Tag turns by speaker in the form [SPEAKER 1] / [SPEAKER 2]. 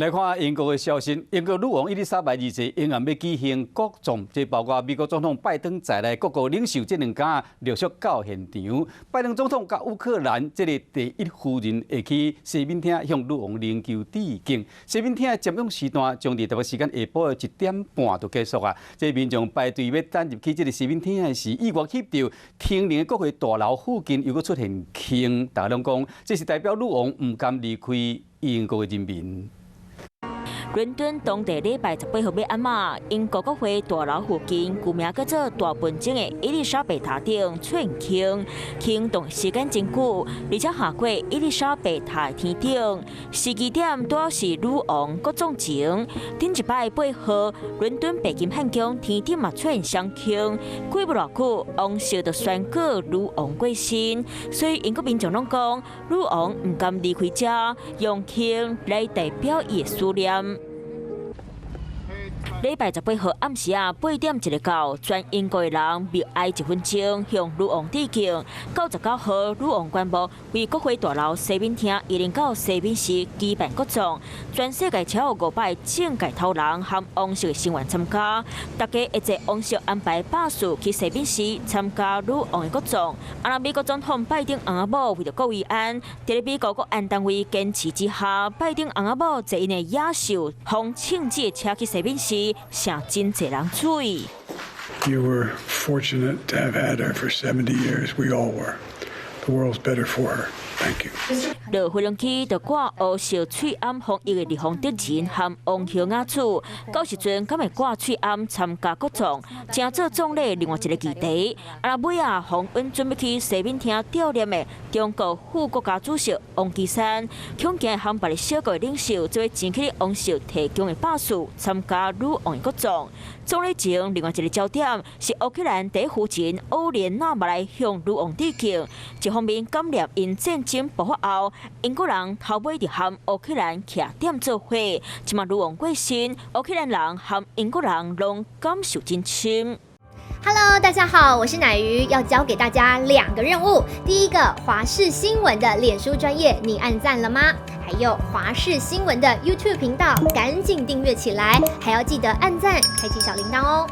[SPEAKER 1] 來看英國的消息，英國女王伊麗莎白二世仍然欲舉行國葬，這包括美國總統拜登在內各國領袖這兩工陸續到現場。拜登總統佮烏克蘭這个第一夫人會去西敏廳向女王靈柩致敬。西敏廳的瞻仰時段將佇台北時間下晡的1點半就結束啊！這民眾排隊欲等入去這个西敏廳的時，意外翕著停靈的國會大樓附近又閣出現鯨，大家攏講這是代表女王毋甘離開英國的人民。
[SPEAKER 2] 倫敦當地禮拜18號欲暗仔，英國國會大樓附近，舊名叫做大笨鐘的伊麗莎白塔頂出現鯨，鯨動時間真久，而且下過伊麗莎白塔的天頂，時機點拄好是女王國葬前。頂一擺8號，倫敦白金漢宮天頂嘛出現雙鯨，過無偌久，王室就宣告女王過身，所以英國民眾攏講，女王毋甘離開遮，用鯨來代表伊的思念。禮拜18號暗時啊，8點一个到，全英國的人默哀一分鐘，向女王致敬。到19號，女王棺木佇國會大樓西敏廳移靈到西敏寺舉辦國葬，全世界超過500政界頭人和王室的成員參加。大家會坐王室安排巴士去西敏寺參加女王的國葬。啊，美國總統拜登翁仔某為著國維安，佇咧美國國安單位堅持之下，拜登翁仔某坐𪜶的野獸風聖子的車去西敏寺。成真濟人注意。
[SPEAKER 3] You were fortunate to have had her for 70 years. We all were. The world's better for her. Thank you.
[SPEAKER 2] 落飛行機就掛烏色喙罨防疫的日方德仁和王后雅子，到時陣敢會掛喙罨參加國葬，成做葬禮另外一個議題。啊，尾仔，訪問準備去西敏廳悼念的中國副國家主席王岐山，恐驚和別个小國領袖做前去王室提供的巴士參加女王的國葬。葬禮前另外一個焦點是烏克蘭第一夫人奧蓮娜嘛來向女王致敬，一方面感念𪜶戰爭爆發後，英國人頭尾佇和烏克蘭徛踮做伙，這馬女王過身，烏克蘭人和英國人攏感受真深。
[SPEAKER 4] Hello，大家好，我是乃瑜，要交給大家兩個任務。第一個，華視新聞的臉書專頁，你按讚了嗎？還有華視新聞的 YouTube 頻道，趕緊訂閱起來，還要記得按讚，開啟小鈴鐺哦。